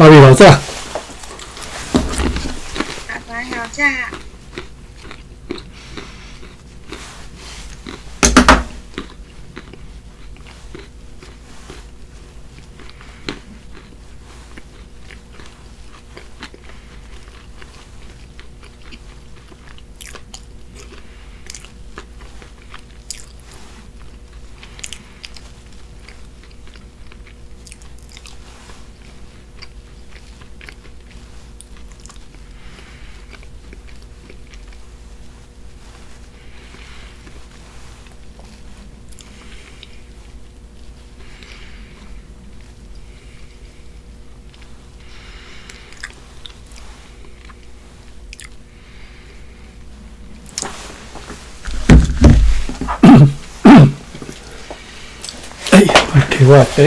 阿美老早。阿伯好早。哎，提我茶。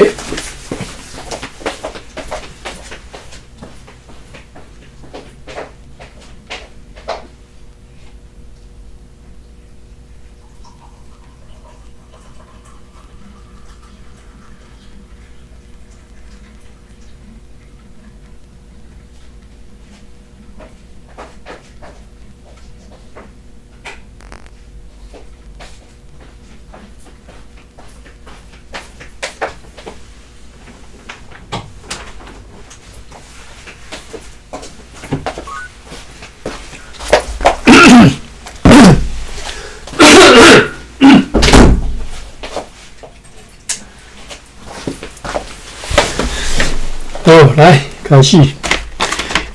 好，來開始。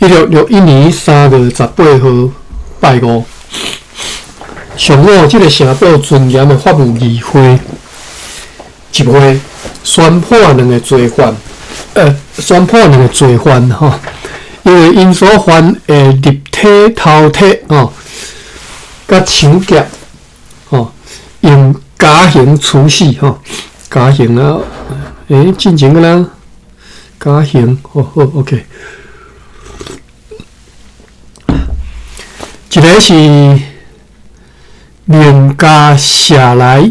1661年3月18號，拜五，上午，這個城堡尊嚴的法務議會集會，宣判兩个罪犯，宣判兩个罪犯吼，因為𪜶所犯的入體偷竊吼，佮搶劫吼，用絞刑處死吼，絞刑啊，進前敢若絞刑，好好，OK。一个是孟加舍來，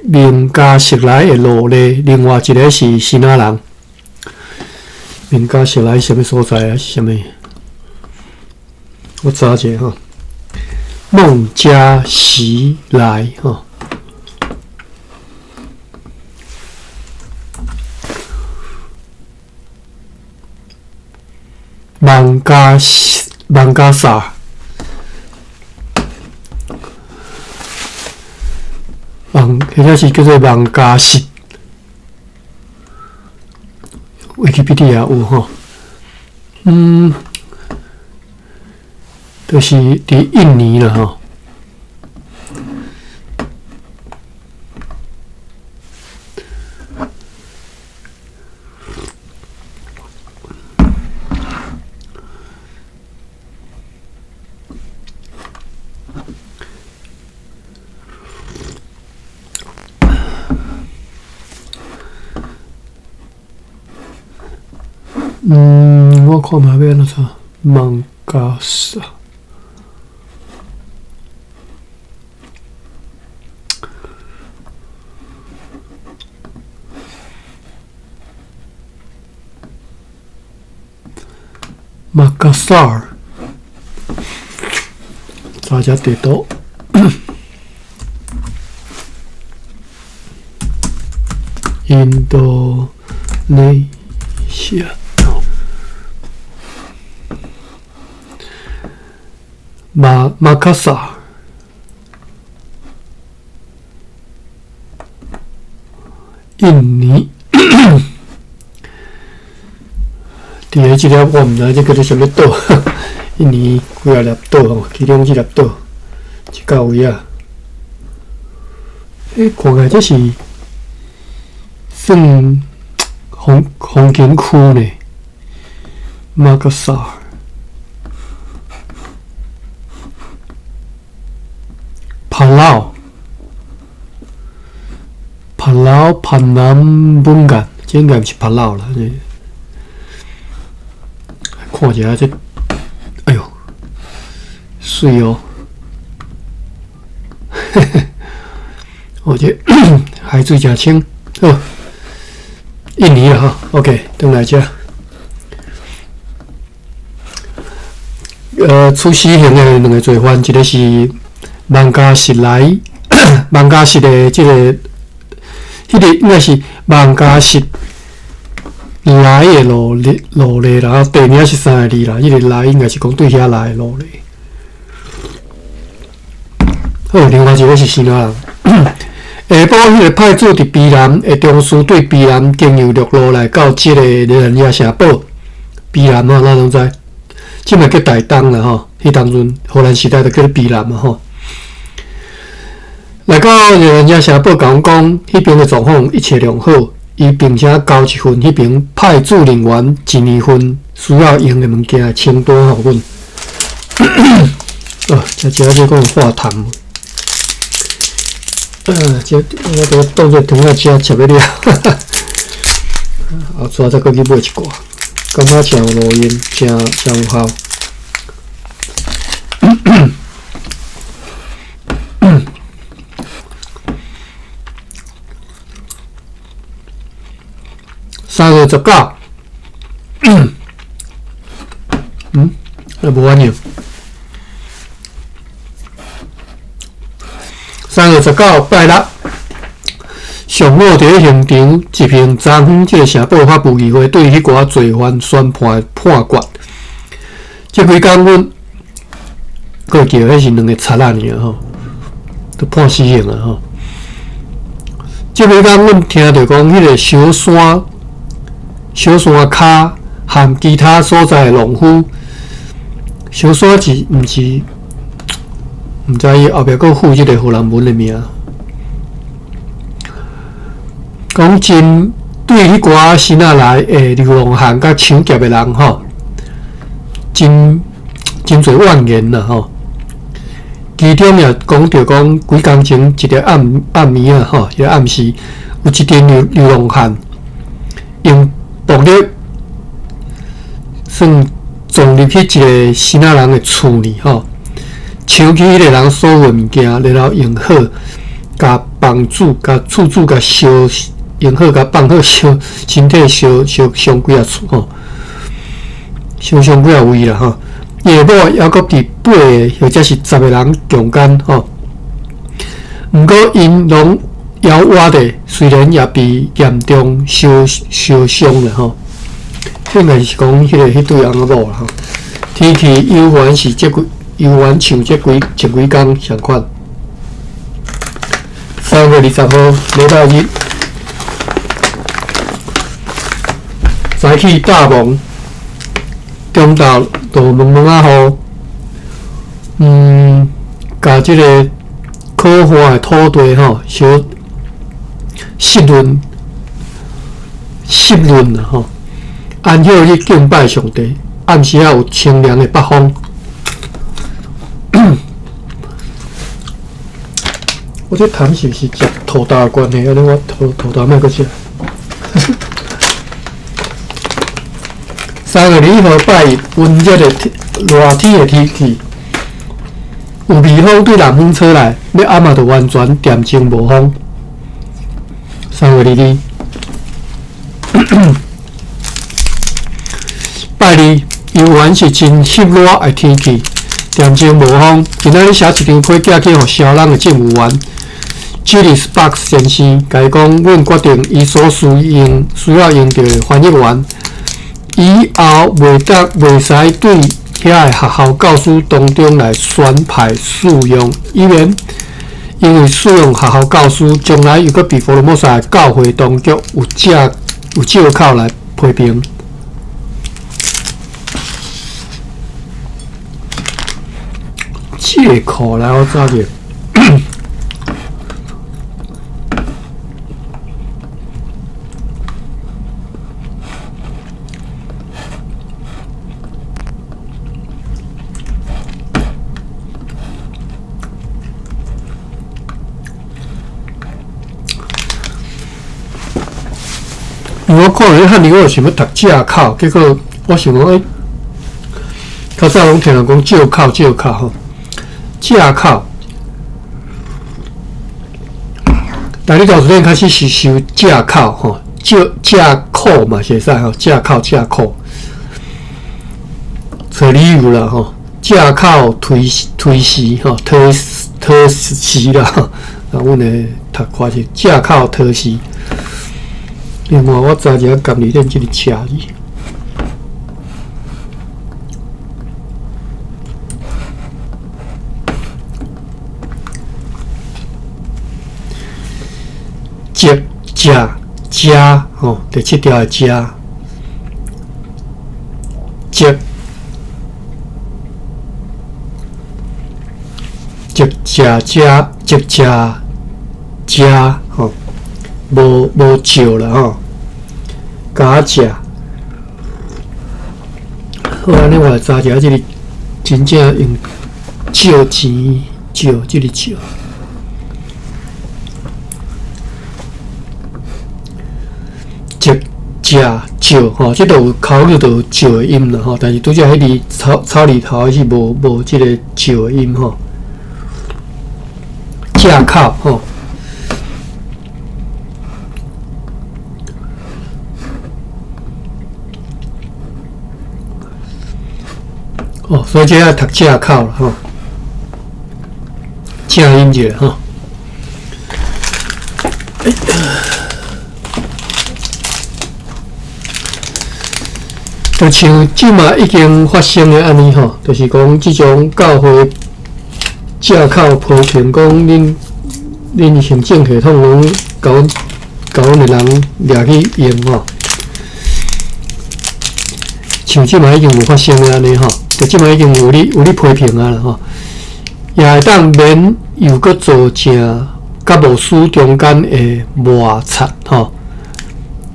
孟加色來的奴隸，另外一个是支那人。孟加舍來是啥物所在啊？是啥物？我查一下吼。孟加锡來吼。孟加孟加薩，孟或者是叫做孟加錫，維基百科也有吼。就是佇印尼啦吼。我看覓欲按怎查？孟加薩。馬加薩爾，查一下地圖。印度尼西亞。馬馬卡薩，印尼。佇个這粒我毋知這叫做啥物島，印尼幾仔粒島吼，其中這粒島，這到位啊？看起來這是算風風景區呢，馬卡薩。帕勞，帕勞帕南本干，這應該毋是帕勞啦。看一下這，哎喲，媠哦！嘿嘿，哦，這海水誠清，好，印尼啦吼，OK，轉來遮。處死刑的兩个罪犯，一个是孟加實來，孟加實的這个，彼个應該是孟加實來的奴隸奴隸啦，地名是三个字啦，彼个來應該是講對遐來的奴隸。好，另外一个是支那人。下晡，彼个派駐佇卑南的中士對卑南經由陸路來到這个熱蘭遮城堡。卑南吼，咱攏知，這擺叫台東啦吼。彼當陣荷蘭時代就叫做卑南嘛吼。來到熱蘭遮城堡，共阮講，彼邊的狀況一切良好。伊並且交一份彼邊派駐人員一年份需要用的物件的清單予阮。哦，這這這講話談。這我都當做糖仔食食欲了，後逝再閣去買一寡，感覺誠有路用，誠誠有效。3月19，嗯，還無反應。3月19拜六，上午佇咧刑場執行昨昏這个城堡法務議會對彼寡罪犯宣判的判決。這幾工阮閣會記彼是兩个賊仔爾吼，都判死刑啊吼。這幾工阮聽著講，彼个小山、小山跤和其他所在的農夫，小山是毋是？毋知伊後壁閣附這个荷蘭文的名，講真，對彼寡新仔來的流浪漢佮搶劫的人吼，真真濟怨言啦吼。其中也講著講，幾工前一个暗暗暝啊吼，一个暗時，有一陣流流浪漢用暴力算撞入去一个新仔人的厝裡吼。搶去彼个人所有物件，然後用火共房主、共厝主共燒，用火共放火燒，身體燒燒傷幾仔處吼，燒傷幾仔位啦吼。伊的某猶閣佇八个或者是十个人強姦吼，毋過𪜶攏猶活著，雖然也被嚴重燒燒傷啦吼。應該是講彼個彼對翁仔某啦吼。天氣猶原是這幾。猶原像這幾前幾工仝款。3月20號，禮拜日，早起大忙，中晝落毛毛仔雨，共這个可旱的土地吼，小濕潤濕潤啦吼。安息日敬拜上帝，暗時仔有清涼的北風。我這痰是毋是食吐痰的關係？按呢我吐吐痰莫閣食。3月21號拜一，溫熱的天，熱天的天氣，有微風對南方吹來，欲暗仔就完全恬靜無風。3月22，拜二，猶原是真翕熱的天氣。恬靜無風。今仔日寫一張批寄去予蕭人的政務員，Julius Box 先生，共伊講，阮決定伊所需用需要用著的翻譯員，以後袂得袂使對遐个學校教師當中來選派使用，以免因為使用學校教師，將來又閣被福爾摩沙的教會當局有藉有藉口來批評。借口來，我查者。因為我看彼漢字，我就想欲讀借口，結果我想講，欸，較早攏聽人講借口借口吼，借口。大理大字典開始是收借口吼，借借口嘛是會使吼，借口借口，揣理由啦吼，借口推推辞吼，推推辞啦。啊，阮的讀看是借口推辭。另外，我查一下含裡面這个車字。食食食吼，第七條的食食食食食食食食吼，無無笑啦吼，加食。好，按呢我來查一下這个真正用借錢借這个借。食食借吼，這都有口語，都有借的音啦吼。但是拄才彼字草草字頭是無無這个借的音吼。借口吼。哦，所以這愛讀借口啦吼。正音一下吼。就像這馬已經發生的按呢吼，就是講這種教會借口批評講恁恁行政系統攏共阮共阮的人掠去用吼。像這馬已經有發生的按呢吼，就這馬已經有咧有咧批評啊啦吼，也會當免又閣造成佮牧師中間的摩擦吼。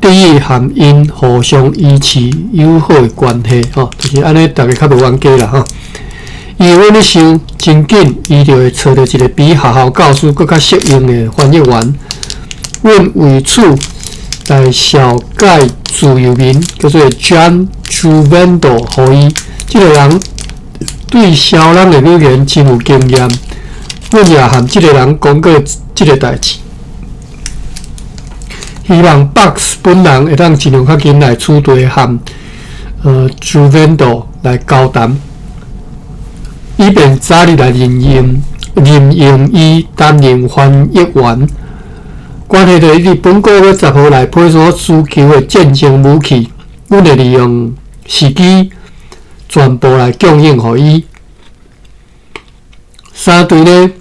對於和𪜶互相維持友好的關係吼，就是按呢，逐家較無冤家啦吼。因為阮咧想，真緊伊就會揣著一個比學校教師閣較適應的翻譯員。阮為此來紹介自由民，叫做 John Truvendo，予伊。這個人對痟人的語言真有經驗。阮也和這個人講過這个代誌。希望 Box 本人會當盡量較緊來此地和Truvendo 來交談，以便早日來任用任用伊擔任翻譯員。關係著伊佇本個月十號內批所需求的戰爭武器，阮會利用時機全部來供應予伊。三隊呢？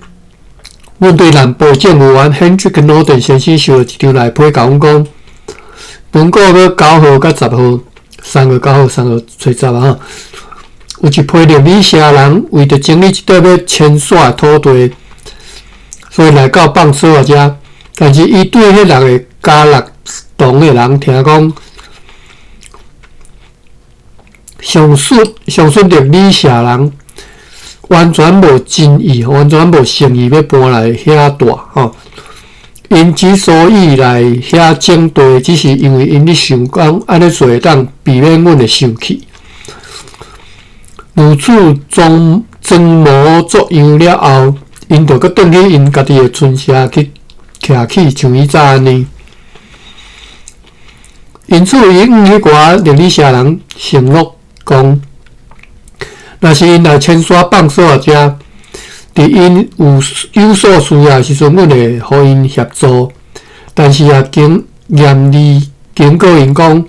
阮對南部政務員 Hendrik Norden 先生收著一張內批，共阮講，本個月9號佮10號，3月9號、3月初十啊吼，有一批力米舍人為著整理這塊欲遷徙的土地，所以來到放所仔遮。但是伊對彼六个加納堂的人聽講，上述上述力米舍人。完全無真意，完全無誠意欲搬來遐住吼。𪜶之所以來遐整地，只是因為𪜶咧想講按呢做會當避免阮的生氣。如此裝裝模作樣了後，𪜶就閣轉去𪜶家己的村社去徛起，像以早按呢。因此，伊向彼寡力米舍人承諾講。若是𪜶來遷徙放所遮，佇𪜶有有所需要的時陣，阮會予𪜶協助。但是也經嚴厲警告𪜶講，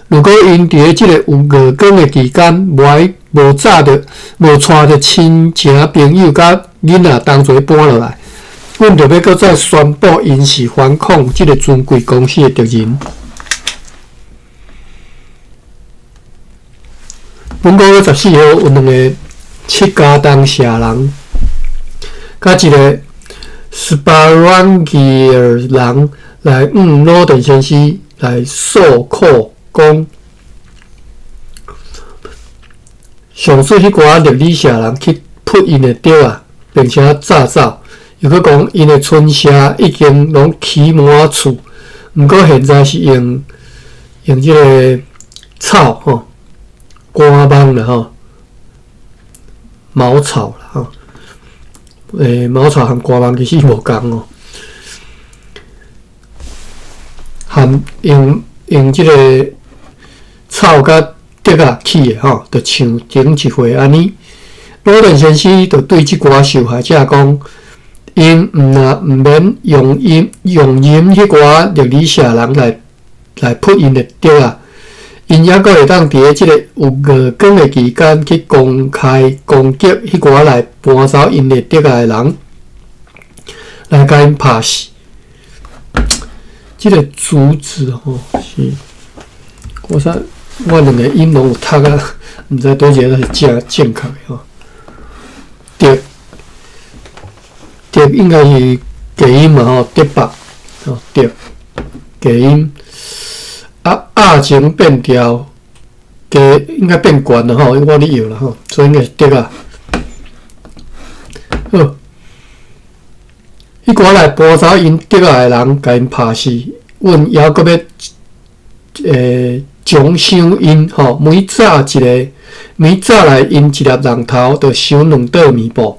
如果𪜶佇咧這个有月光的期間，無愛無紮著無帶著親情朋友佮囡仔同齊搬落來，阮就欲閣再宣布𪜶是反抗這个尊貴公司的敵人。本個月14號有兩个七家東社人，佮一个斯巴蘭吉爾人來向魯頓先生來訴苦，講上次彼寡力米舍人去撲𪜶的竹仔，並且炸走，又閣講𪜶的村舍已經攏起滿厝，毋過現在是用用這个草吼。乾網啦吼，茅草啦吼，欸，茅草和乾網其實無仝哦。含用用這个草佮竹仔起的吼，就像頂一回按呢。魯頓先生就對這寡受害者講，𪜶毋若毋免用因用任彼寡熱里社人來撲𪜶的竹仔，𪜶猶閣會當佇咧這个有5工的期間去公開攻擊彼寡來搬走𪜶的竹仔的人，來共𪜶拍死。這个主旨吼是，我說我兩个音攏有讀啊，毋知佗一个才是正正確的吼。竹竹應該是假音嘛吼，竹北吼竹假音。啊，鴨前變調，加應該變懸啦吼，因為我咧搖啦吼，所以應該是竹仔。好，彼寡來搬走𪜶竹仔的人，共𪜶拍死。阮猶閣欲獎賞𪜶吼，每炸一个，每炸來𪜶一粒人頭，就賞兩桌麵布；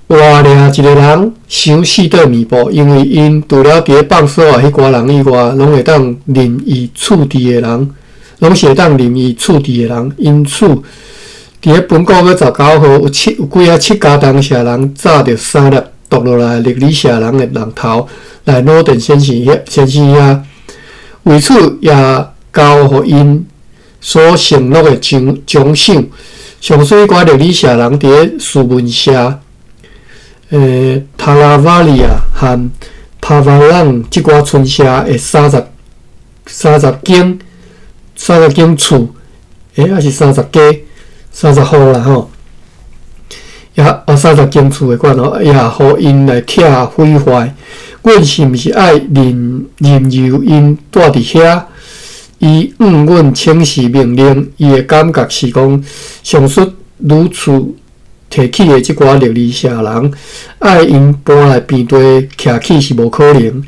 活掠一个人，賞四桌麵布。因為𪜶除了佇咧放索仔彼寡人以外，攏會當任意處置的人，攏是會當任意處置的人。因此，佇咧本個月19號，有七有幾仔七家當社人炸著三粒毒落來熱里社人的人頭，來魯頓先生遐先生遐。為此，也交予𪜶所承諾的獎獎賞。上水寡熱里社人佇咧斯文社、塔拉瓦利亞和帕瓦朗這寡村社的三十間厝，抑是30家、30戶啦吼，也哦30間厝的款吼，也予𪜶來拆毀壞。阮是毋是愛任任由𪜶蹛佇遐？伊向阮請示命令，伊的感覺是講，上述屢次提起的這寡熱里社人，愛𪜶搬來平地徛起是無可能，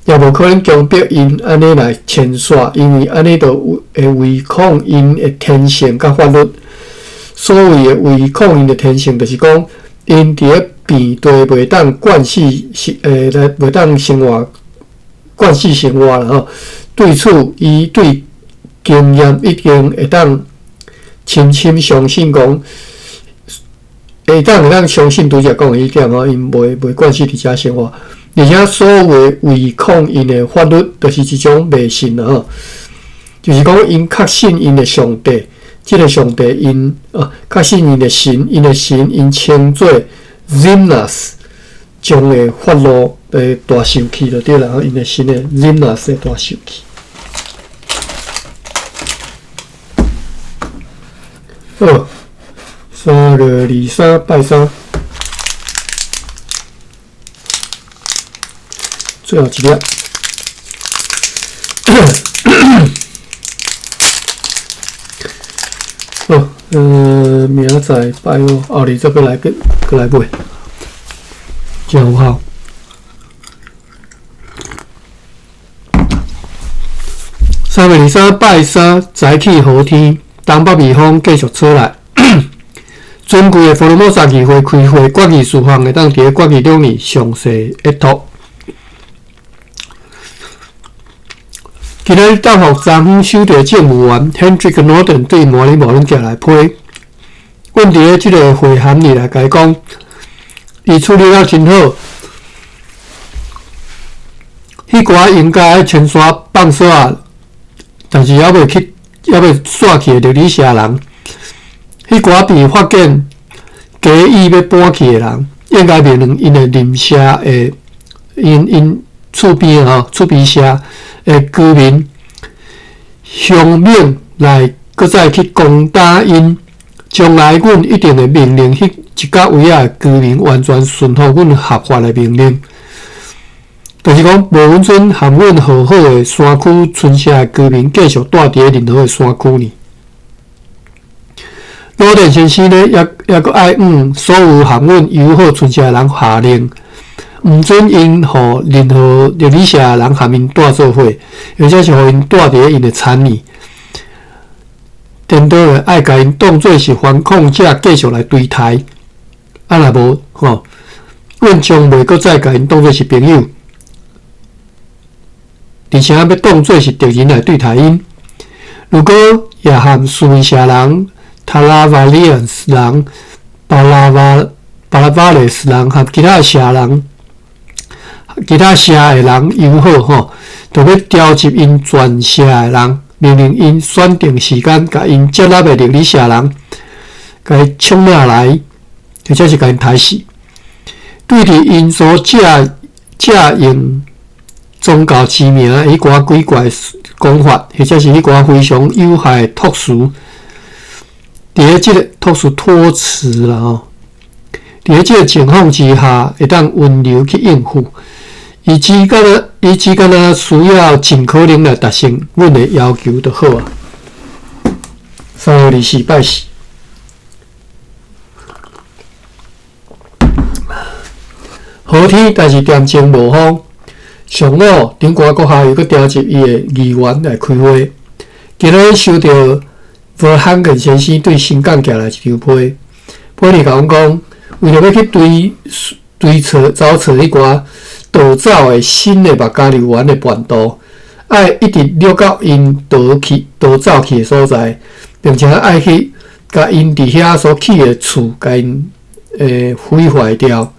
也無可能強迫𪜶按呢來遷徙，因為按呢就會違抗𪜶的天性佮法律。所謂的違抗𪜶的天性，就是講𪜶佇咧平地袂當慣勢是來袂當生活，慣勢生活啦吼。對此，伊對經驗一定會當深深相信講，會當相信拄才講的彼點吼，𪜶袂慣勢佇遮生活，而且所謂違抗𪜶的法律，就是一種迷信啦吼。就是講，𪜶確信𪜶的上帝，這个上帝𪜶啊，確信𪜶的神，𪜶的神𪜶稱做 Zimnas，將會發怒，會大生氣就對啦，𪜶的神的 Zimnas 會大生氣。好，3月23拜三，最後一粒。好，明仔載拜五，後日再閣來閣閣來買，真有效。3月23拜三，早起雨天，東北面風繼續吹來。尊貴的福爾摩沙議會開會決議事項會當佇咧決議中裡詳細閱讀。今仔日答覆昨昏收著政務員 Hendrik Norton 對摩尼摩倫寄來批，阮佇咧這个會函裡來共伊講，伊處理了真好。彼寡應該愛遷徙放索仔，但是猶未去，猶未徙去的熱里社人，彼寡被發現假意欲搬去的人，應該命令𪜶的鄰舍的，𪜶𪜶厝邊吼，厝邊社的居民兇猛來閣再去攻打𪜶。將來阮一定會命令彼一角位仔的居民完全順服阮合法的命令。就是講，無允准和阮和好的山區村社的居民繼續蹛佇咧任何的山區裡。魯頓先生呢，猶猶閣愛向所有和阮友好村社的人下令，毋准𪜶予任何熱里社的人和𪜶蹛做伙，或者是予𪜶蹛佇咧𪜶的田裡。顛倒的愛共𪜶當做是反抗者，繼續來對待。啊，若無吼，阮將袂閣再共𪜶當做是朋友，而且欲當做是敵人來對待𪜶。如果也和斯文社人、塔拉瓦利安人、巴巴拉巴巴拉巴雷斯人和其他社人、其他社的人友好吼，就欲召集𪜶全社的人，命令𪜶選定時間，共𪜶接納的力利社人，共伊充納來，或者是共𪜶刣死。對佇𪜶所借借用宗教之名的彼寡鬼怪講法，或者是彼寡非常有害的託辭，佇咧這个託辭託辭啦吼，佇咧這个情況之下，會當溫柔去應付。伊只敢若需要盡可能來達成阮的要求就好啊。3月24拜四，好天，但是恬靜無風。上午，長官閣下又閣召集伊的議員來開會。今仔日收著無罕根先生對新港寄來一張批，批裡共阮講，為著欲去追追揣走揣彼寡逃走的新的目加利園的叛徒，愛一直掠到𪜶逃去逃走去的所在，並且愛去共𪜶佇遐所起的厝，共𪜶毀壞掉。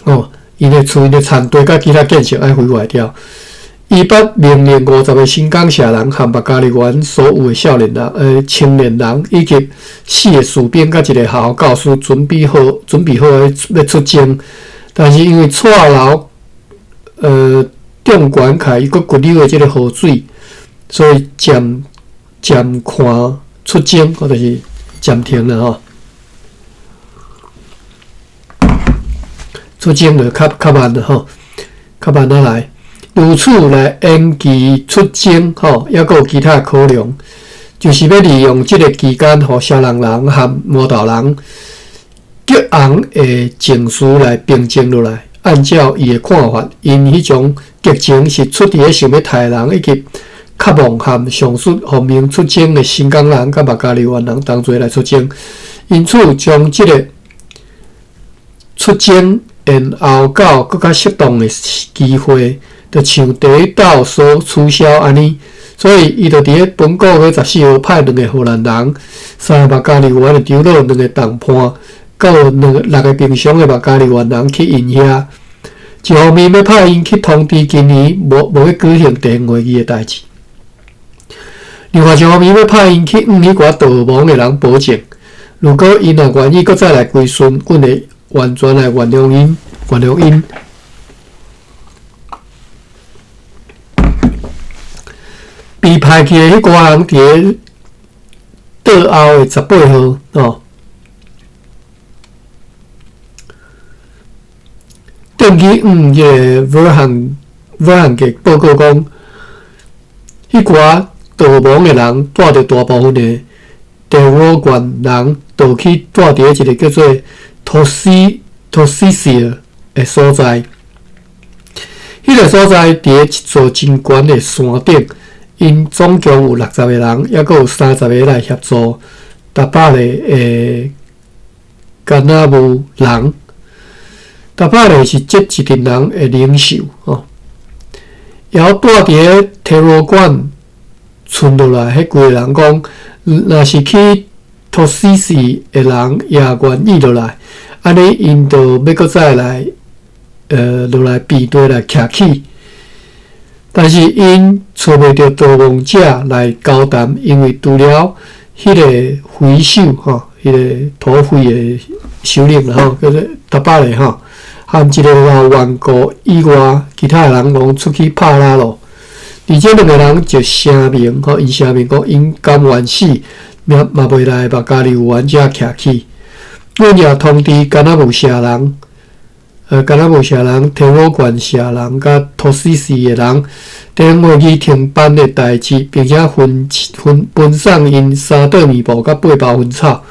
哦。𪜶的厝、𪜶的田地佮其他建設愛毀壞掉。伊捌命令50個新港社人和目加利園所有的少年人、青年人，以及四个士兵佮一个學校教師準備好、準備好欲出征。但是因為蔡樓縱懸開伊閣骨溜的這个河水，所以暫暫緩出征，或就是暫停了吼。出征就較較慢了吼，較慢仔來。如此來延期出征吼，猶閣有其他考量，就是欲利用這个期間，予沙龍人和魔道人激昂的情緒來平靜落來。按照伊的看法，𪜶彼種激情是出佇咧想欲刣人，以及渴望和上述奉命出征的新港人佮目加利園人同齊來出征。因此，將這个出征延後到閣較適當的機會，就像第一道所取消按呢，所以伊就佇咧本個月14號派兩个荷蘭人、三个目加利園的長老、兩个同伴，佮有兩六个平常的目加利園人去𪜶遐。一方面欲派𪜶去通知今年無無欲舉行地方會議的代誌，另外一方面欲派𪜶去向彼寡逃亡的人保證，如果𪜶若願意閣再來歸順，阮會完全來原諒𪜶，原諒𪜶。被派去的彼寡人佇咧倒後的18號哦，轉去向這个威漢威漢格報告講，彼寡逃亡的人帶著大部分的地窩縣人逃去住佇咧一个叫做托斯托斯西爾的所在。彼个所在佇咧一座真懸的山頂，𪜶總共有60個人，猶閣有30個來協助達巴勒的干那武人。達巴勒是這一陣人的領袖吼。猶住佇咧提羅縣賰落來，彼幾个人講，若是去托斯西的人也願意落來，按呢𪜶就欲閣再來，落來備隊來徛起。但是𪜶揣袂著逃亡者來交談，因為除了彼个匪首吼，彼个土匪的首領啦吼，叫做達巴勒吼，含一个老頑固以外，其他的人攏出去拍獵咯。而這兩个人就聲明吼，𪜶聲明講，𪜶甘願死，嘛嘛袂來目加利園遮徛起。阮也通知干那武社人，干那武社人、提羅縣社人、佮托斯西的人，地方會議停辦的代誌，並且分分分送𪜶三袋麵布佮八包薰草。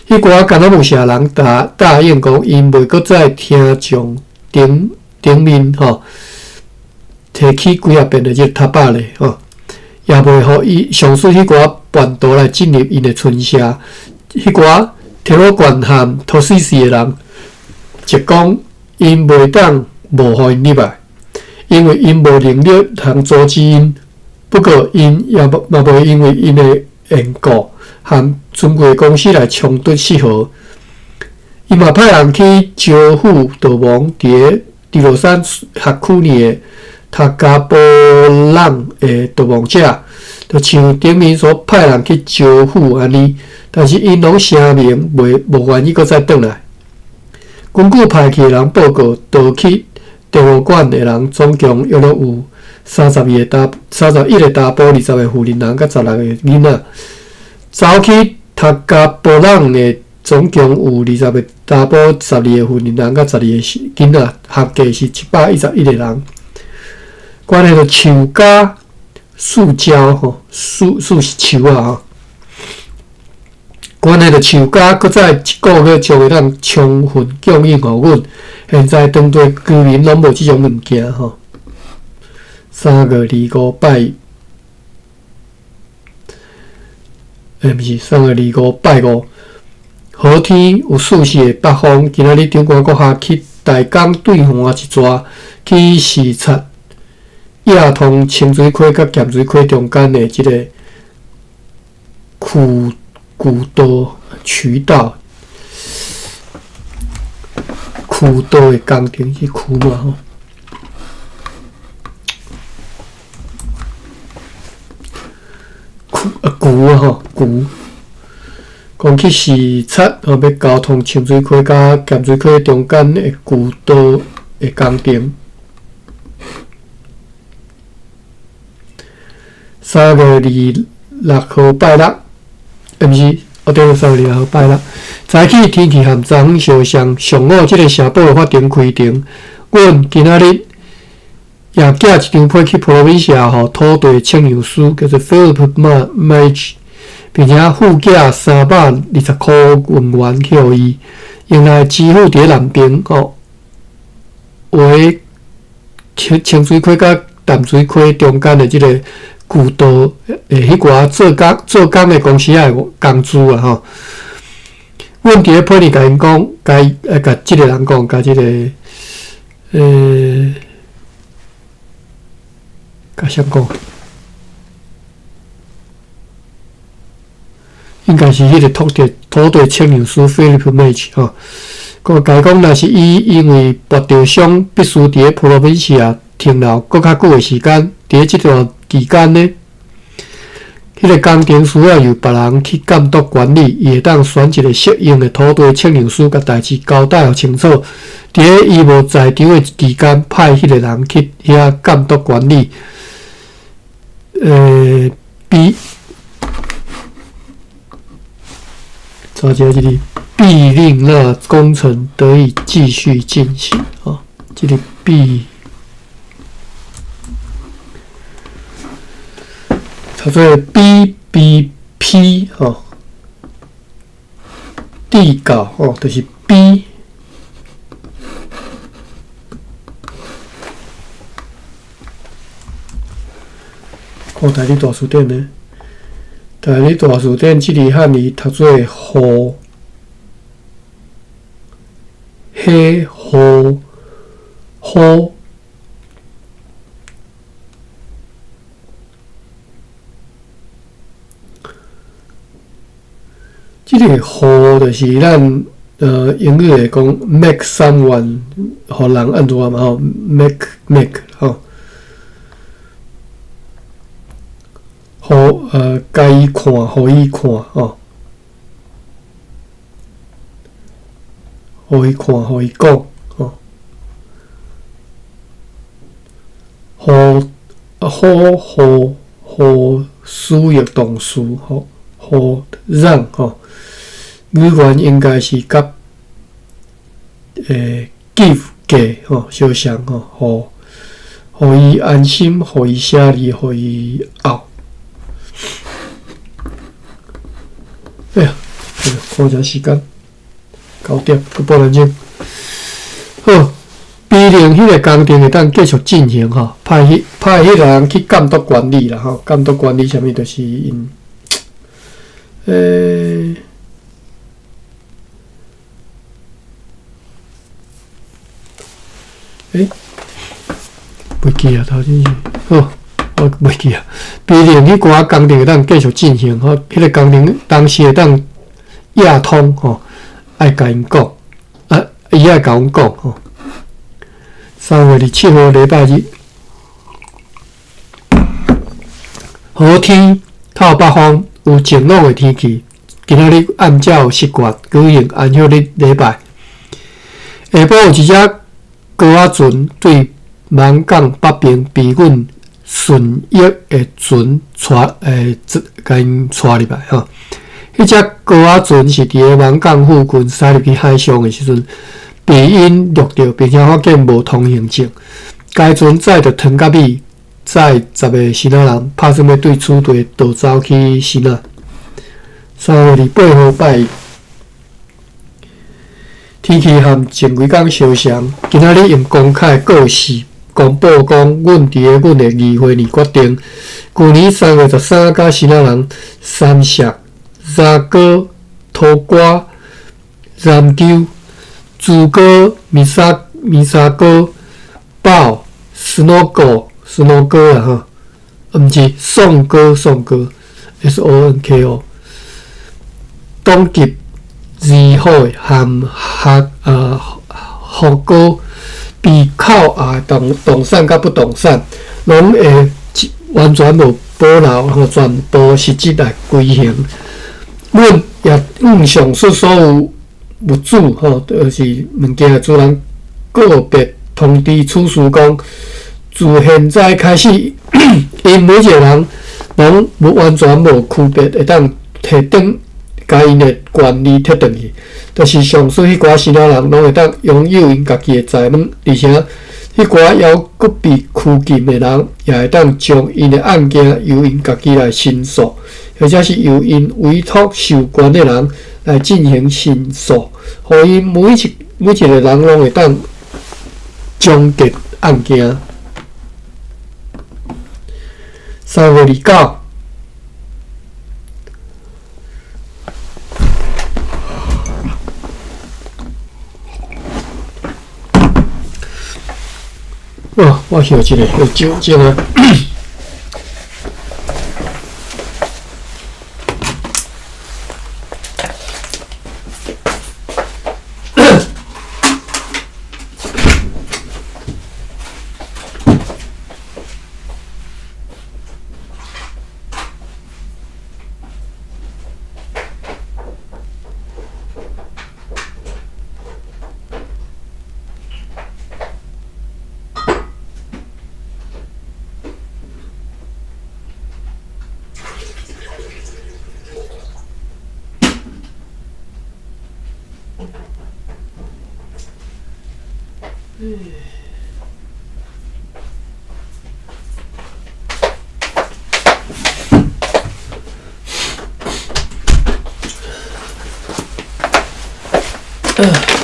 彼寡干那武社人答答應講，𪜶袂閣再聽從頂頂面吼提起幾仔遍的這个塔巴勒吼，也袂予伊上述彼寡叛徒來進入𪜶的村社。彼寡提羅縣和托斯西的人，就講𪜶袂當無予𪜶入來，因為𪜶無能力通阻止𪜶。不過𪜶也嘛袂因為𪜶的緣故，和船過公司來衝突失和。伊嘛派人去招撫逃亡佇咧豬落山學區內的塔加波朗的逃亡者，就像頂面所派人去招撫按呢，但是𪜶攏聲明袂無願意閣再轉來。根據派去的人報告，逃去電報館的人總共約略有32個查31個查埔、20個婦人人佮16個囡仔。走去塔加波朗的總共有20個查埔、12個婦人人佮12個囡仔，合計是111個人。關係著樹膠、樹膠吼，樹樹是樹仔吼。關係著樹膠，閣再一個月就會當充分供應予阮。現在當地居民攏無這種物件吼。3月25拜，毋是3月25拜五，好天有40个北風。今仔日長官閣下去大港對岸一逝去視察亞通清水溪佮鹹水溪中間的這個渠渠道渠道渠道的工程是渠嘛吼。渠啊渠啊吼渠，講去視察吼，欲交通清水溪佮鹹水溪中間的渠道的工程。3月26號拜六，毋是，哦對，3月26號拜六，早起天氣和昨昏相像。上午這个城堡的法庭開庭，阮今仔日也寄一張批去普羅文西亞，予土地測量師叫做 Philip Madge，並且附寄320箍銀元去予伊，用來支付佇咧南爿吼，為清清水溪佮淡水溪中間的這个渠道的彼寡做工做工的公司仔的工資啊吼。阮佇咧批裡共𪜶講，共伊共這个人講，共這个共誰講？應該是彼个土地土地測量師 Philip Madge 吼，佮共伊講，若是伊因為跋著傷，必須佇咧普羅文西亞停留閣較久的時間，佇咧這段期間呢，彼个工程需要由別人去監督管理，伊會當選一个適應的土地測量師，共代誌交代予清楚。佇咧伊無在場的期間，派彼个人去遐監督管理。B，查一下這个，必令那工程得以繼續進行。哦，這个 B。叫做 B B P 吼，地稿吼，就是 B。看台語大辭典呢？台語大辭典這字漢字讀做予，彼予予。這个予就是咱英語會講 make someone，予人按怎嘛吼，make make 吼，予共伊看，予伊看吼，予伊看，予伊講吼，予予予予使用動詞吼，予讓吼。語言應該是佮give 給吼相像吼，予予伊安心，予伊寫字，予伊拗。哎呀，看一下時間，9點閣半點鐘。好，必令彼个工程會當繼續進行吼，派彼派彼個人去監督管理啦吼，監督管理啥物就是𪜶，欸，袂記啊，頭先是，好，我我袂記啊。避免彼寡工程會當繼續進行吼，彼個工程當時會當亞通吼，愛共𪜶講，啊，伊愛共阮講吼。3月27號禮拜日，好天，透北風，有晴朗的天氣。今仔日按照習慣舉行安息日禮拜。下晡有一隻高仔船對網港北邊被阮順益的船帶，共𪜶帶入來吼。彼隻高仔船是佇个網港附近駛入去海上的時陣，被𪜶掠著，並且發現無通行證。該船載著糖佮米，載10個支那人，拍算欲對此地逃走去支那。3月28號拜一，天氣和前幾工相像。今仔日用公開告示公布講，阮佇个阮的議會裡決定，舊年3月13佮支那人三石、沙哥、土瓜、南丘、朱哥、米沙、米沙哥、豹、斯諾哥、斯諾哥啊吼，毋是宋哥、宋哥，S O N K O。董吉二號和哈福哥被扣押動動產佮不動產，攏會完全無保留，吼，全部實質來規行。阮也向上述所有物主，吼，就是物件的主人個別通知此事講，自現在開始，𪜶每一個人攏無完全無區別，會當提轉。共𪜶的權利提轉去，就是上述彼寡支那人攏會當擁有𪜶家己的財物，而且彼寡猶閣被拘禁的人，也會當將𪜶的案件由𪜶家己來申訴，或者是由𪜶委託授權的人來進行申訴，予𪜶每一個人攏會當終結案件。3月29。哦，我翕一下，翕酒精啊。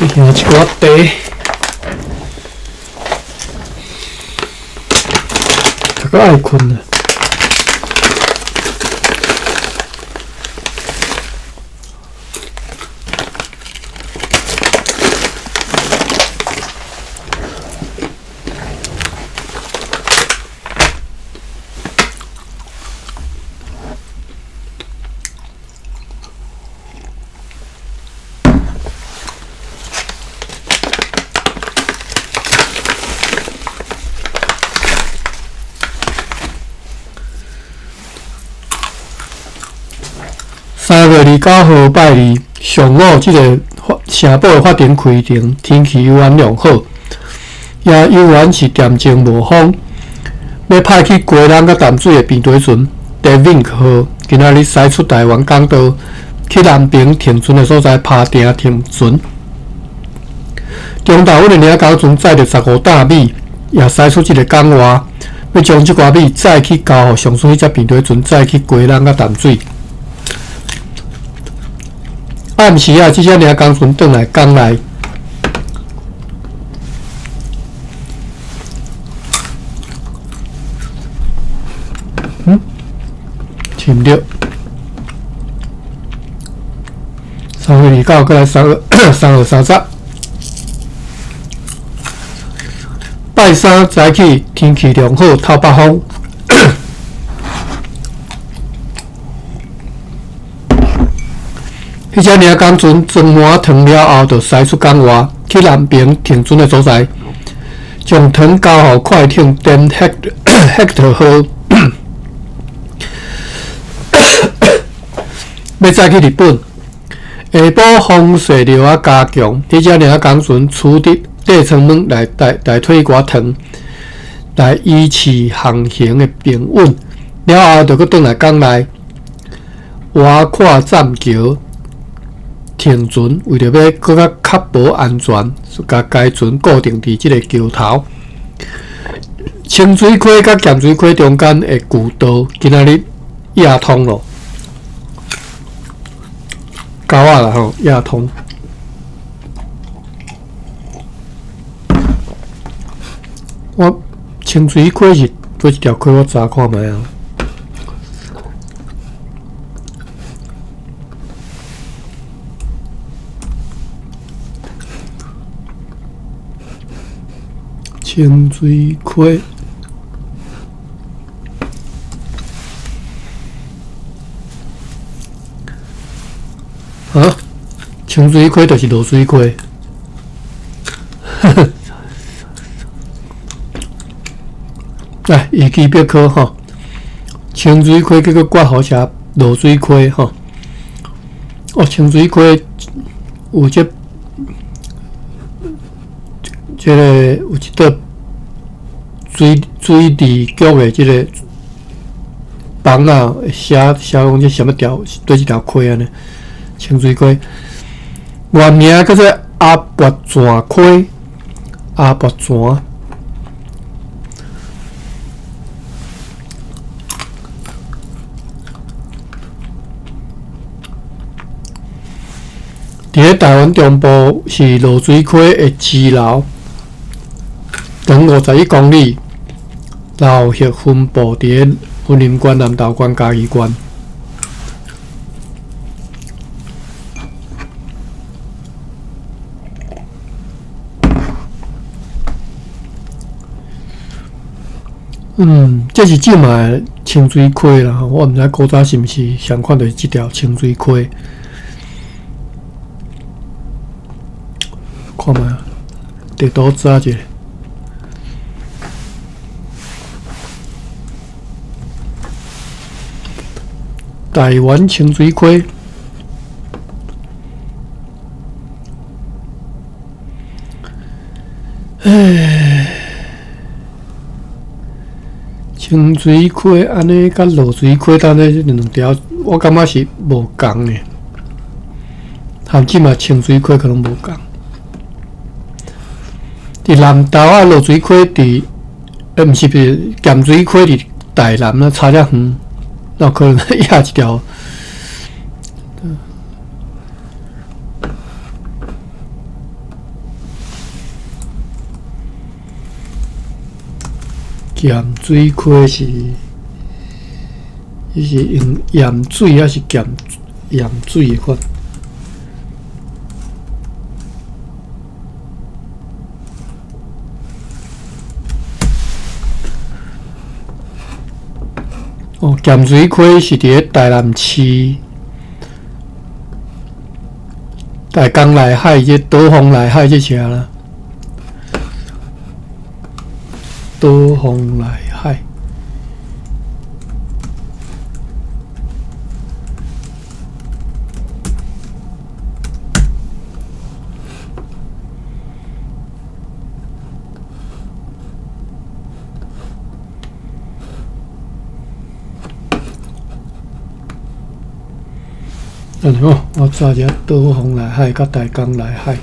你听一寡茶，读到爱睏啊。3月29號拜二上午，這个城堡的法庭開庭，天氣猶原良好，也猶原是恬靜無風。欲派去基隆佮淡水的平地船“德敏號”今仔日駛出台灣港道，去南平停船的所在拍碇停船。中晝，阮的領工船載著15擔米，也駛出這个港外，欲將這寡米載去交予上述彼隻平地船，載去基隆佮淡水。暗時啊，這隻領工船轉來港內，嗯，是毋對。3月29，閣來3月30。拜三早起，天氣良好，透北風。彼隻領港船裝滿糖了後，就駛出港外，去南爿停船的所在，將糖交予快艇“丹赫特號”，欲載去日本。下晡風勢著愛加強，彼隻領港船取得底艙門來來退一寡糖，來維持航行的平穩。了後，就閣轉來港內，挖跨棧橋停船，為著欲閣較確保安全，共該船固定佇這个橋頭。清水溪佮鹹水溪中間的舊道，今仔日掖通囉。溝仔啦吼，掖通。我清水溪是佗一條溪，我查看覓啊。清水溪，啊，清水溪就是濁水溪。來，維基百科吼，清水溪叫做割予成濁水溪吼。哦，清水溪有這。這个有一道水水利局的這个枋仔寫寫講這啥物條，佗一條溪按呢？清水溪，原名叫做阿拔泉溪，阿拔泉。佇咧台灣中部是濁水溪的支流。長51公里，流域分布佇咧雲林縣、南投縣、嘉義縣。嗯，這是這馬的清水溪啦，我毋知古早是毋是仝款，就是這條清水溪。看覓，地圖查一下。台灣清水溪，唉，清水溪按呢佮濁水溪，等呢這兩條，我感覺是無仝的。含這馬清水溪可能無仝。佇南投啊，濁水溪佇，欸，毋是，毋是鹹水溪佇台南啊，差遮遠。那可能掖一條。鹹水溪是，伊是用鹽水抑是鹹鹽水的款？哦，鹹水溪是佇咧台南市大江內海這島風內海這處啦，島風內海。等下哦，我查一下島風內海佮大江內海。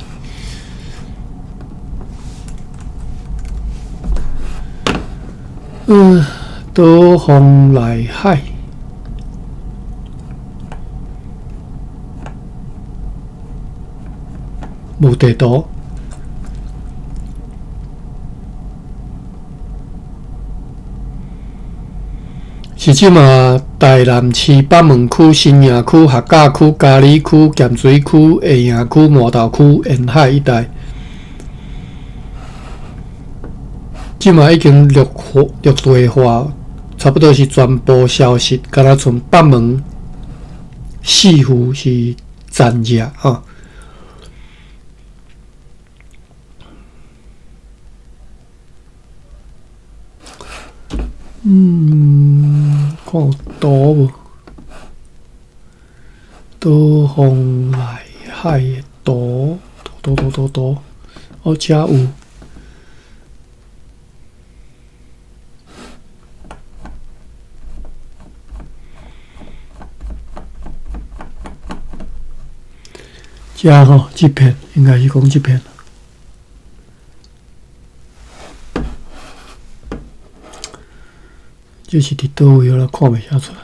嗯，島風內海。無地圖。是這馬台南市北門區、新營區、客家區、嘉里區、鹹水區、下營區、麻豆區沿海一帶，這馬已經綠化、綠地化，差不多是全部消失，敢若賰北門四湖是残熱吼。看有圖無？島風內海的圖，圖圖圖圖，哦，遮有。遮吼，這片應該是講這片。這是佇佗位，我看袂啥出來。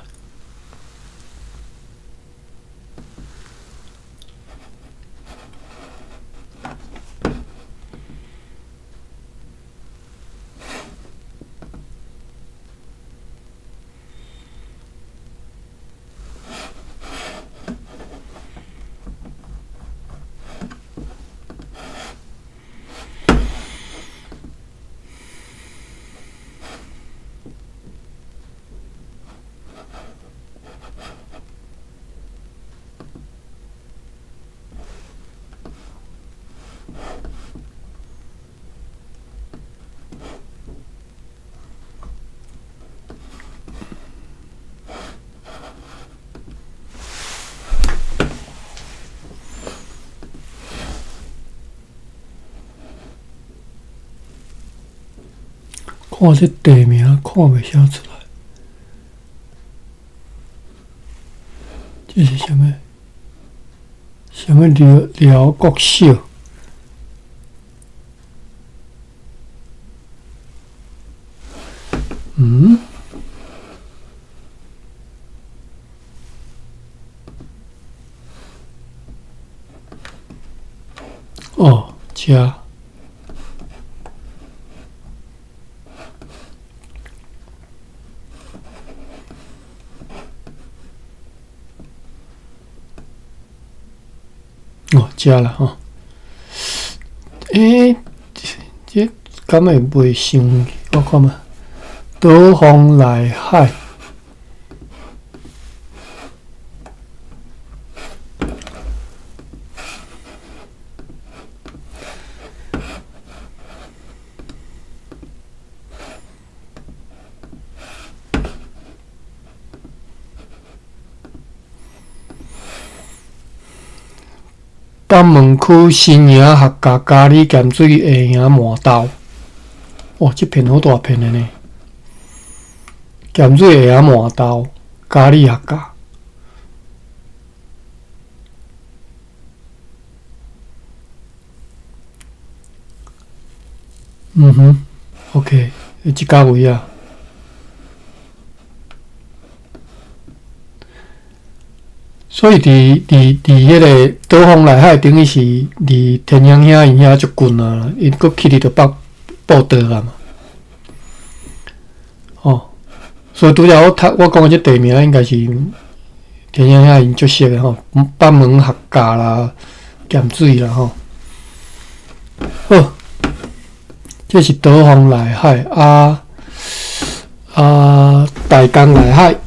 看這地名看袂啥出來，這是啥物？啥物遼遼國小？嗯？哦，遮。哦，遮啦吼。欸，這敢會袂像？我看覓，島風內海。北門區新營客家咖哩鹹水下營饃豆，哇！這片好大片的呢。鹹水下營饃豆，咖哩客家。嗯哼，OK，這價位啊。所以佇佇佇彼個島風內海，等於是離天祥兄𪜶遐足近啊，𪜶閣去佇著北報道啊嘛。哦，所以拄才我讀我講的這地名，應該是天祥兄𪜶足熟的吼，北門客家啦、鹹水啦吼。好，這是島風內海啊啊，大江內海。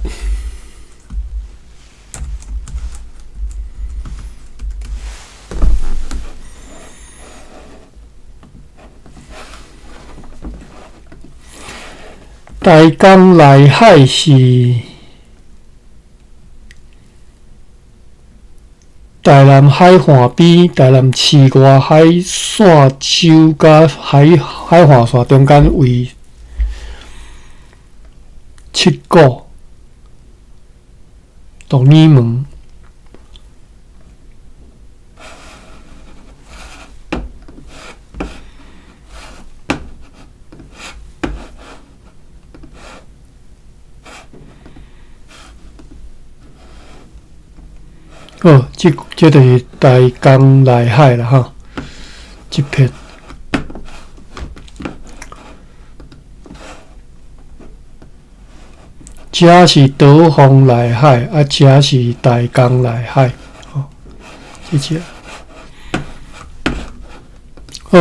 大江內海是台南海岸邊，台南市外海線洲佮海海岸線中間為七股鹿耳門。好，這這就是大江內海啦，吼，這片。這是島風內海，啊，這是大江內海，吼，這隻。好，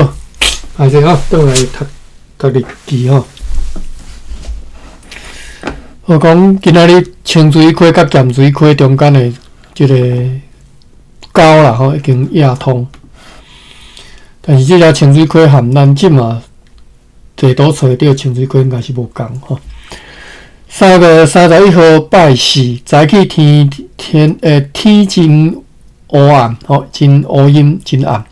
歹勢吼，轉來讀讀日記吼。我講今仔日清水溪佮鹹水溪中間的這個溝啦吼，已經壓通。但是這條清水溪和咱這馬地圖揣著清水溪應該是無仝吼。3月31號拜四，早起天天天真烏暗吼，真烏陰真暗，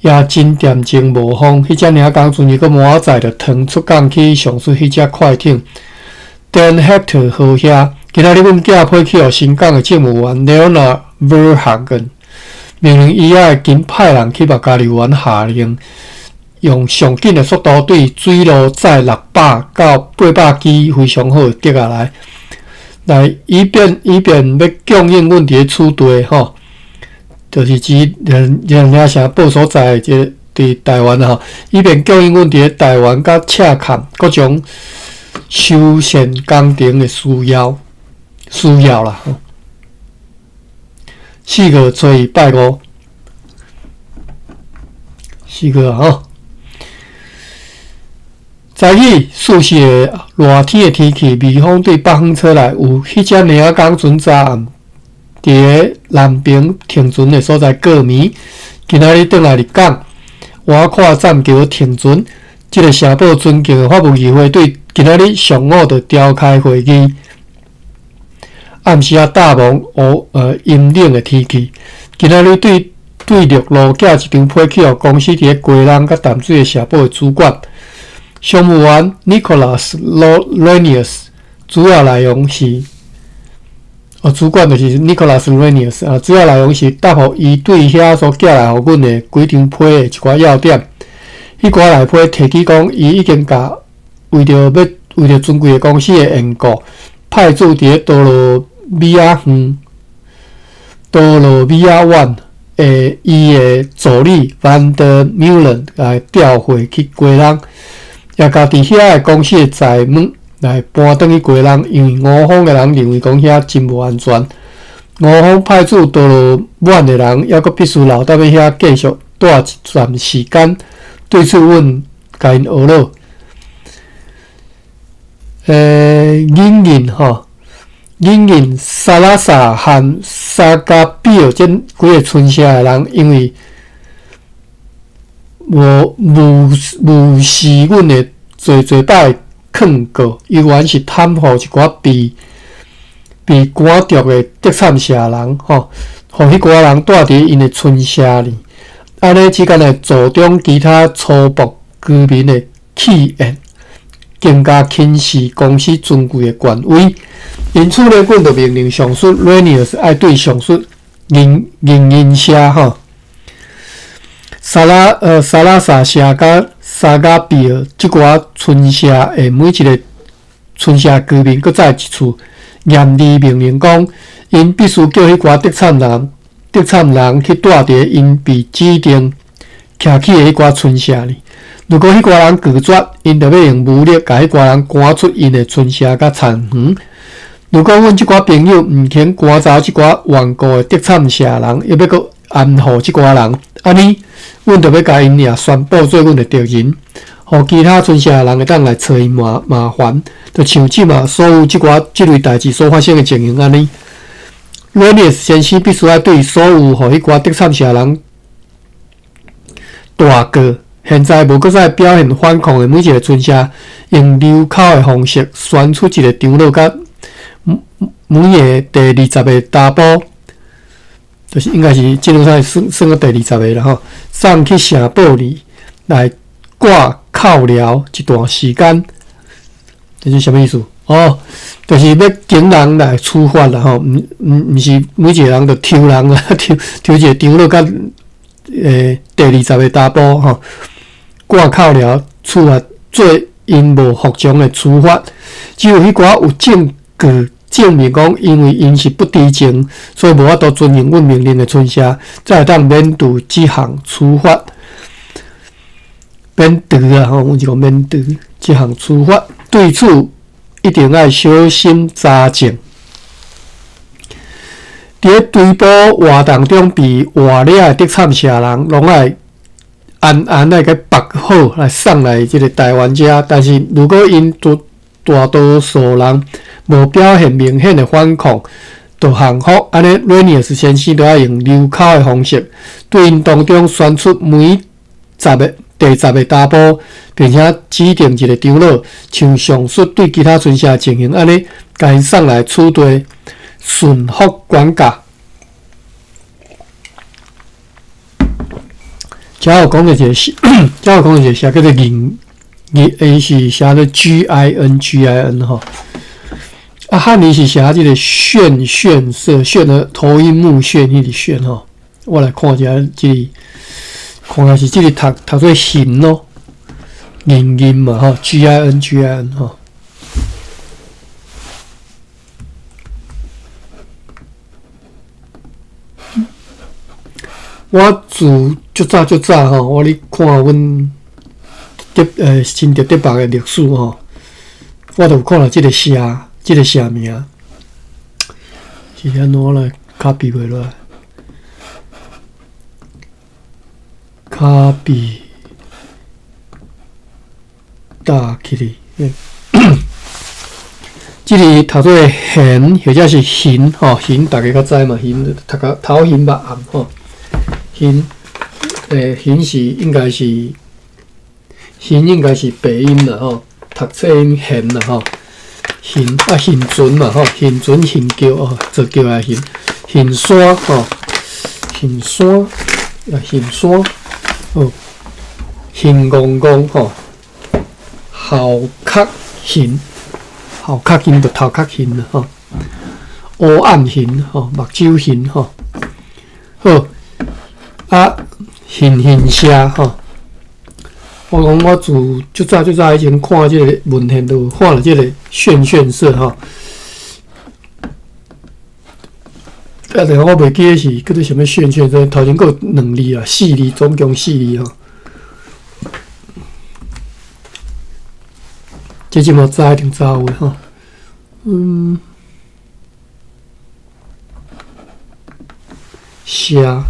也真恬靜無風。彼遮爾工陣，伊閣滿仔載著騰出港去上述彼隻快艇。Dan Hector 號遐，今仔日阮寄批去予新港的政務員 Leonard Verhagen，命令伊愛緊派人去麥加利灣下令，用上緊的速度對水路載600到800支非常好的竹仔來，來以便欲供應阮佇咧此地吼，就是指連領城堡所在的這個佇台灣吼，以便供應阮佇咧台灣佮赤崁各種修繕工程的需要啦。4月初2拜五，四月吼。早起四時的熱天的天氣，微風對北方吹來，有彼遮爾工陣早暗佇咧南平停船的所在過暝。今仔日轉來入港，外看棧橋停船。這个城堡尊敬的法務議會對今仔日上午就召開會議。暗時仔大霧烏陰冷的天氣，今仔日對陸路寄一張批去予公司佇咧基隆佮淡水的城堡的主管。商務員 Nicholas Renius 主要內容是，哦，主管就是 Nicholas Renius 啊，主要內容是答覆伊對遐所寄來予阮的幾張批的一寡要點。彼寡內批提起講，伊已經共為著尊貴的公司的緣故，派駐佇咧多羅米亞園、多羅米亞灣的伊的助理 Van der Meulen 來調回去基隆。也共佇遐的公司的財物來搬轉去基隆，因為吳方的人認為講遐真無安全。吳方派駐多羅滿的人，猶閣必須留踮咧遐繼續蹛一段時間。對此，阮共𪜶呵咾。隱忍吼，隱忍薩拉薩和薩加比爾這幾个村社的人，因為無無視阮的濟濟擺勸告，猶原是貪予一寡被趕逐的德參社人吼，予彼寡人蹛佇𪜶的村社裡，按呢只干焦助長其他粗暴居民的氣焰，更加輕視公司尊貴的權威。因此呢，阮就命令上述 Renius 愛對上述銀銀社吼。薩拉薩社佮薩加比爾這寡村社的每一个村社居民，閣再一次嚴厲命令講，𪜶必須叫彼寡德參人去蹛佇𪜶被指定徛起的彼寡村社裡。如果彼寡人拒絕，𪜶就欲用武力共彼寡人趕出𪜶的村社佮田園。如果阮這寡朋友毋肯趕走這寡頑固的德參社人，猶欲閣安撫這寡人，按呢，阮就欲共𪜶也宣布做阮的敵人，予其他村社的人會當來揣𪜶麻煩，就像這馬所有這寡這類代誌所發生的情形按呢。羅尼先生必須愛對所有予彼寡德參社人大過，現在無閣再表現反抗的每一个村社，用留口的方式選出一个長老佮每个第20个查埔。就是應該是這兩算算到第二十个啦吼，送去城堡裡來掛銬鐐一段時間，這是啥物意思？哦，就是欲警人來處罰啦吼，毋是每一个人就抽人啦，抽一个長老佮第二十个查埔吼，掛銬鐐處罰做𪜶無服從的處罰，只有彼寡有證據證明講，因為𪜶是不知情，所以無法度遵行阮命令的村社，才會當免除這項處罰。免除啊吼，阮是講免除這項處罰。對此，一定愛小心查證。佇咧追捕活動中被活掠的德參社人，攏愛安安來共縛好來送來這个台灣遮。但是如果𪜶大多數人無表現明顯的反抗，就降服。按呢，Reyniers 先生就愛用溜口的方式，對𪜶當中選出每十个第十个查埔，並且指定一个長老，像上述對其他村社的情形按呢，共𪜶送來此地順服管教。遮有講著一个，遮有講著一个寫叫做銀，銀，伊是寫做 G I N G I N 吼。啊，漢字是寫這个炫炫色，炫的頭暈目眩彼个眩吼。我來看一下這个，看來是這个讀讀做銀咯，銀銀嘛吼，G I N G I N 吼。我自足早足早吼，我咧看阮德新竹德北的歷史吼，我就有看著這个社，這个社名，是按怎來 copy 袂落來？copy 打起來，這个讀做玄或者是玄吼，玄大家較知嘛，玄讀個頭玄目暗吼。玄，玄是應該是玄應該是白音啦吼，讀冊音玄啦吼，玄啊玄船嘛吼，玄船玄橋哦，做橋的玄，玄山吼，玄山啊玄山，哦，玄戇戇吼，頭殼玄，頭殼玄就頭殼玄啦吼，烏暗玄吼，目睭玄吼，好。啊，玄玄社吼，我講我自足早足早以前看這个文獻，就有看著這个炫炫社吼。啊，但是我袂記得是叫做啥物炫炫社，頭前閣有兩字啊，四字，總共四字吼。這這嘛知一定知有的吼，嗯，社。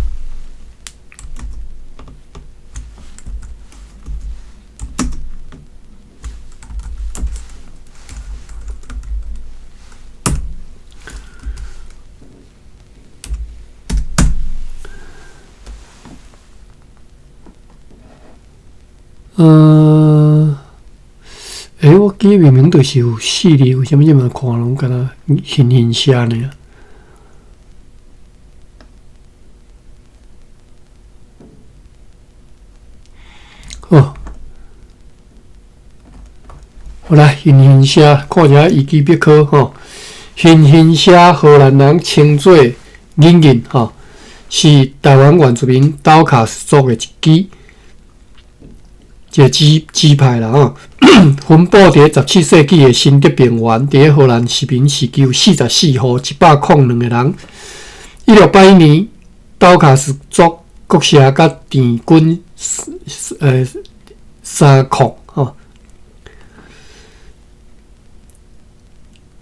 我記明明就是有四字，為啥物這擺看攏敢若玄玄社爾？好，好來，玄玄社，看一下維基百科吼。玄玄社荷蘭人稱做銀銀吼，是台灣原住民斗卡族的一支。一個支派啦吼，分布佇17世紀的新竹平原，佇荷蘭殖民時期有44戶，102個人。1681年，斗卡斯族國社佮田軍三礦吼，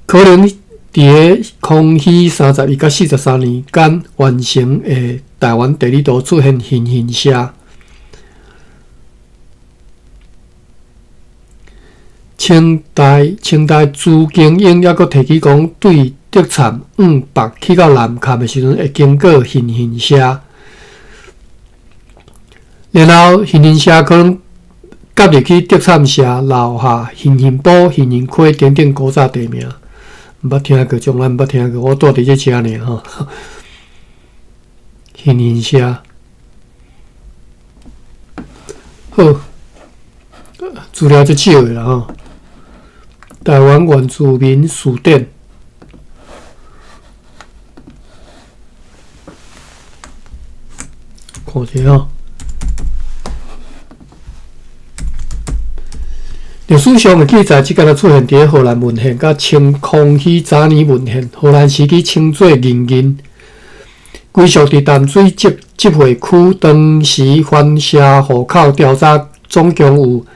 可能佇康熙31佮43年間完成的台灣地理圖出現玄玄社。清代朱經英猶閣提起講，對竹塹往北去到南崁的時陣，會經過玄玄社，然後玄玄社可能夾入去竹塹社，留下玄玄埔、玄玄溪等等古早地名，毋捌聽過，從來毋捌聽過，我住佇這遮爾吼。玄玄社，好，資料足少的啦吼。台灣原住民辭典，看一下吼。歷史上的記載，只敢若出現佇荷蘭文獻，佮清康熙早年文獻。荷蘭時期稱做銀銀，歸屬佇淡水集會區。當時番社戶口調查總共有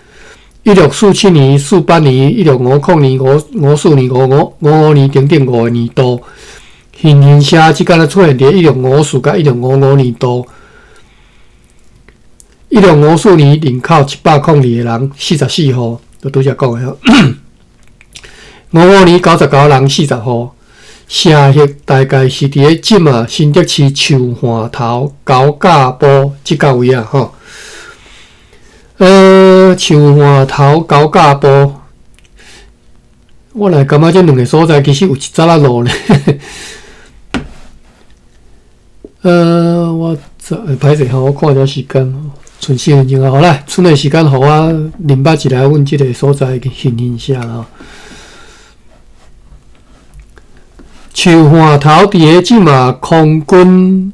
1647年、48年、1650年、54年、55、55年等等五个年度。玄玄社只敢若出現佇1654佮1655年度。1654年人口102个人，44戶，就拄才講的吼。55年99人，40戶。城域大概是佇咧這馬新竹市樹岸頭高架埔這角位啊吼。樹岸頭高架埔，我來感覺這兩个所在其實有一截仔路呢。我歹勢吼，我看一下時間，賰4分鐘啊，好來，賰的時間，予我認捌一下阮這个所在的形形寫吼。樹岸頭佇咧這馬空軍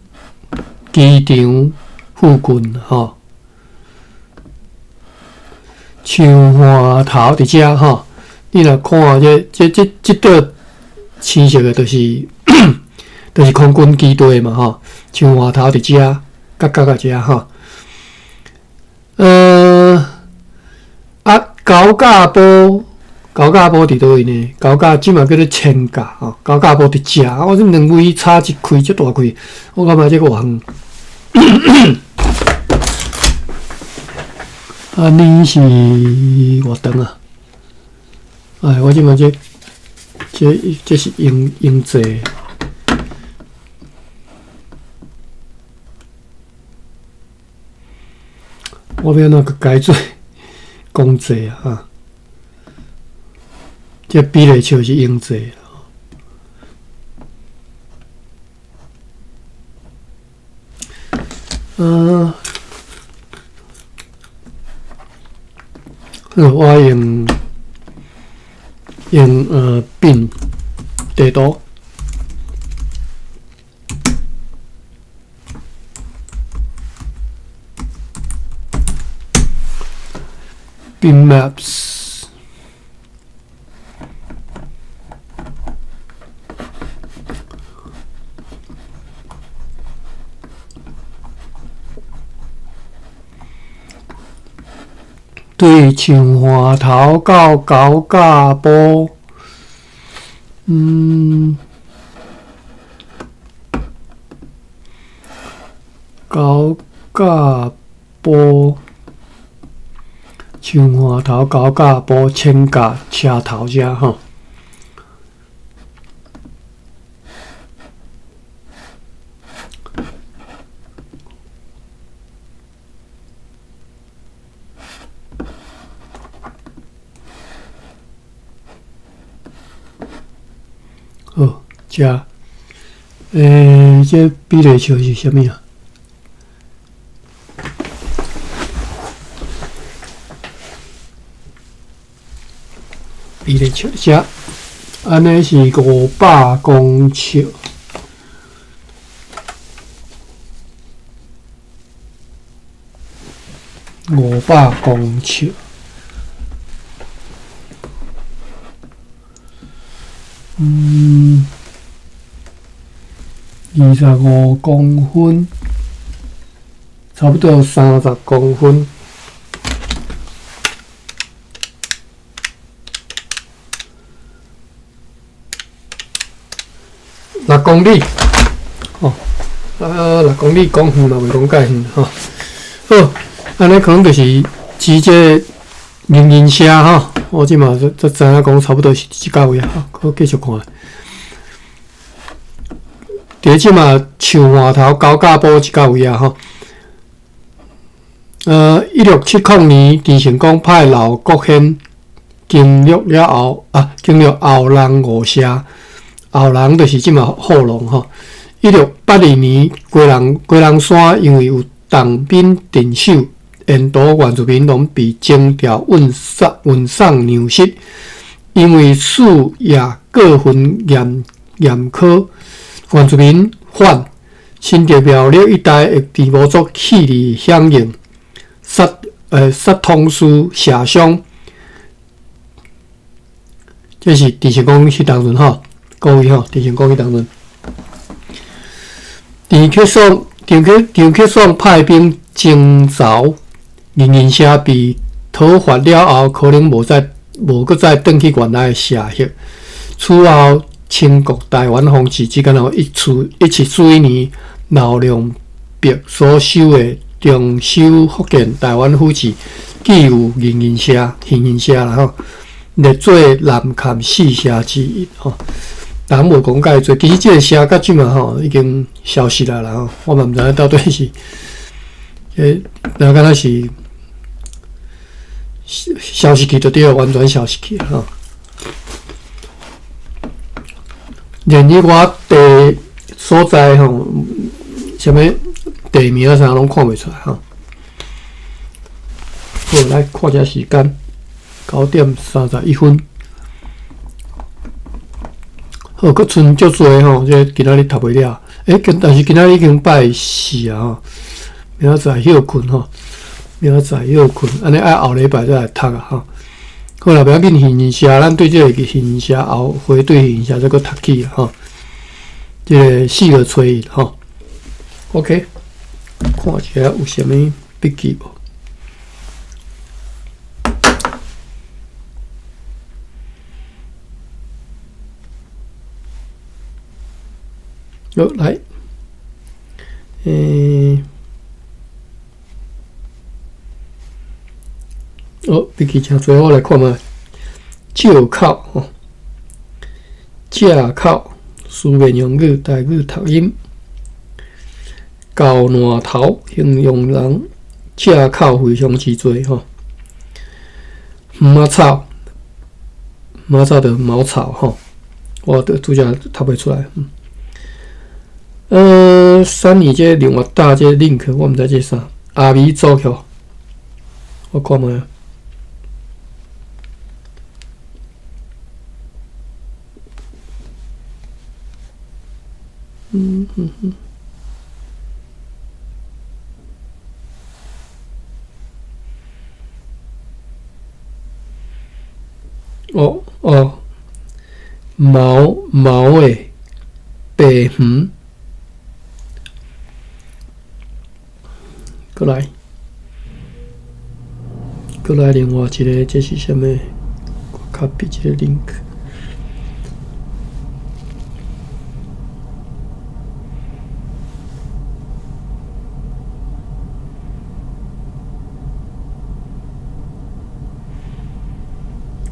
機場附近吼。樹岸頭佇遮吼，你若看這這這這道青色的，就是空軍基地嘛吼。樹岸頭佇遮，角角仔遮吼。啊，高架埔，高架埔佇佗位呢？高架這馬叫做千甲吼，高架埔佇遮，我這兩位差一開這大開，我感覺這個偌遠。啊，你是偌長啊？哎，我這馬這這這是英英制。我欲按怎閣改做公制啊？這比例尺是英制。我用用變地圖。Bing Maps 對樹岸頭到高架埔，高架埔，樹岸頭高架埔千甲車頭遮吼。好，遮，這比例尺是啥物啊？比例尺遮，按呢是500公尺，500公尺。25公分，差不多30公分。6公里，吼，啊，6公里講遠嘛，袂講介遠吼。好，按呢可能就是指這人人車吼，我這嘛才知影講差不多是這價位啊，好，繼續看。佇這馬樹岸頭高架埔這價位啊，吼。1670年，鄭成功派劉國軒經略了後，啊，經略後龍五社，後龍就是這馬後龍吼。1682年，基隆山因為有當兵鎮守，沿途原住民攏被徵調運送糧食，因為事業過分嚴嚴苛，原住民反新竹苗栗一帶的治無族起義響應，殺統司謝商，這是鄭成功彼當陣吼，各位吼，鄭成功彼當陣，陳克爽派兵征討人人社被討伐了後，可能無閣再轉去原來的社域。此後，清國臺灣方志只敢若1741年劉良弼所修的重修福建臺灣府志，記有人人社、人人社啦吼，列做南崁四社之一吼。人無講介濟，其實這個城到這馬吼已經消失啦啦吼，我嘛毋知影到底是，若敢若是消失去就對，完全消失去吼。連日我地所在吼，啥物地名啥攏看袂出來吼。好，來看一下時間，9點31分。好，閣剩足濟吼，這今仔日讀袂了。但是今仔日已經拜四啊吼，明仔載歇睏吼，明仔載歇睏，按呢愛後禮拜才來讀啊吼。好啦，袂要緊，魚社咱對這個魚社後回對魚社再閣讀起啊吼。這個4月初一吼。OK，看一下有啥物筆記無？好，來，好，筆記誠濟，我來看覓。借口吼，借口，書面用語，台語讀音。厚爛頭，形容人借口非常之濟吼。茅草，茅草就茅草吼，我拄才讀袂出來。三年這另外搭這 link，我毋知這啥。阿彌祖橋，我看覓。嗯嗯嗯。哦哦，毛毛的白魚。閣來，閣來另外一個，這是啥物？我 copy 這個 link。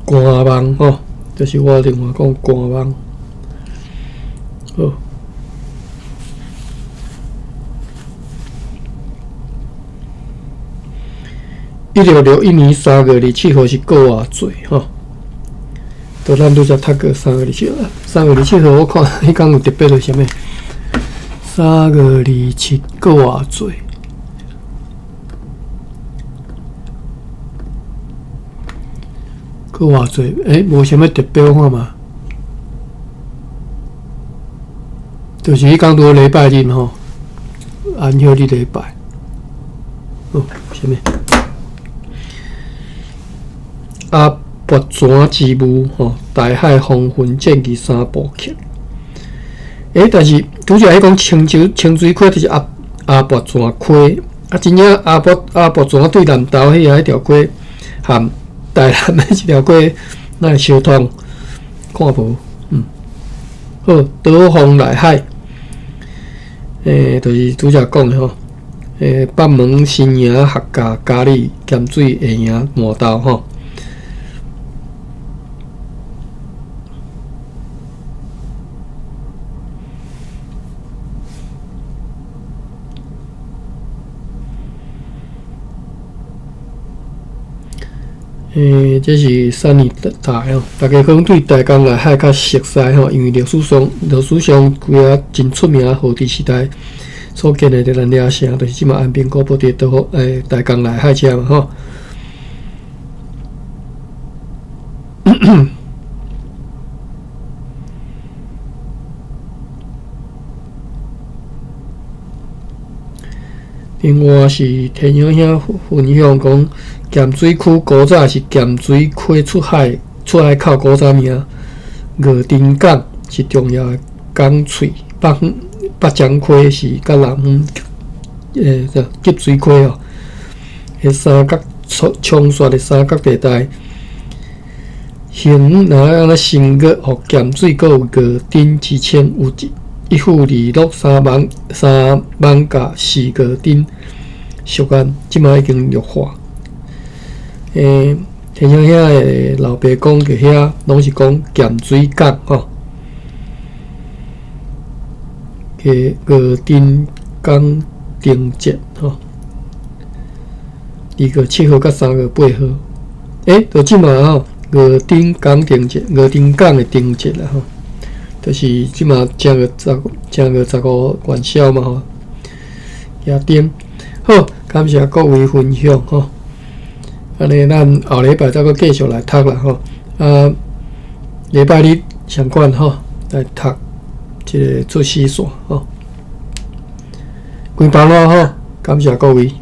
官網吼，這是我另外講官網。好。1661年3月27號是閣偌濟吼？就咱拄才讀過三月二七，三月二七號我看彼工有特別的啥物？三月二七閣偌濟？閣偌濟？無啥物特別，我看嘛，就是彼工拄好禮拜日吼，安息日禮拜。好，啥物？阿拔泉之霧吼，大海黃昏戰記三部曲。但是拄才彼講清水清水溪就是阿阿拔泉溪，啊，真正阿拔阿拔泉對南投彼下彼條溪，含台南的這條溪，哪會相通？看無，好，島風內海，就是拄才講的吼，北門新營客家嘉里鹹水下營麻豆吼。這是三年大吼，大家可能對台江內海較熟悉吼，因為歷史上歷史上幾個真出名荷治時代所建的這咱掠城，就是這馬安平古堡佇倒台江內海遮嘛吼。另外是天祥兄分享講，鹹水區古早是鹹水溪出海出海口古早名，月津港是重要的港喙，北北江溪是佮南方集水溪哦。彼三角冲刷的三角地帶，興若按呢新月予鹹水閣有月頂之稱，有一府二鹿三艋三艋舺四月頂屬岸，這馬已經綠化。天祥遐的老爸講，佇遐攏是講鹹水港吼。個五燈港燈節吼，2月7號佮3月8號，欸，就這馬吼，五燈港燈節，五燈港的燈節啦吼，就是這馬正月15元宵嘛吼，舉燈。好，感謝各位分享吼。按呢，咱後禮拜再閣繼續來讀啦吼。啊，禮拜日相款吼，來讀這個出師線吼。關班囉吼，感謝各位。